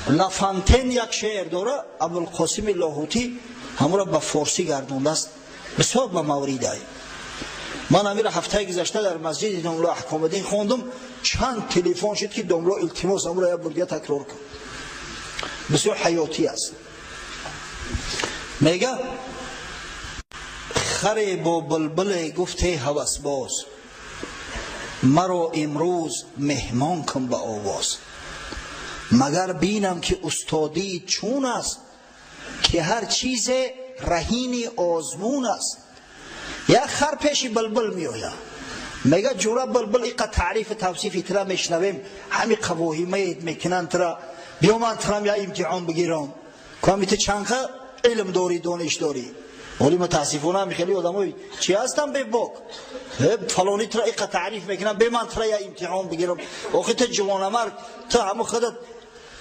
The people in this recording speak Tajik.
Лафантен як шеър дора, Абулқосими Лоҳутӣ ҳамуро ба форсӣ гардондааст, бисёр ба мавридай. Ман амира ҳафтаи гузашта дар масҷиди домло Аҳкомиддин хондум, чанд телефон шуд, ки домло, илтимос, амуро як бор дига такрор кун, бисёр ҳаётӣ аст. Мега: харе бо булбуле гуфте ҳавасбоз, маро имрӯз меҳмон кун ба овоз, магар бинам, ки устодӣ чун аст, ки ҳар чизе раҳини озмун аст. Як хар пеши булбул меояд, мега: ҷура булбул, иқа таърифу тавсифи тира мешнавем, ҳами қавоҳимает мекунанд тира, биё ман тирам я имтиҳон бигирам, ками ту чанқа илм дорӣ, дониш дорӣ. Оли мутаассифона ҳами хеле одамои чи ҳастам, бебок, фалони тира иқа таъриф мекунам, бе ман тира я имтиҳон бигирам. Охи ту ҷавонамард, ту ҳаму худат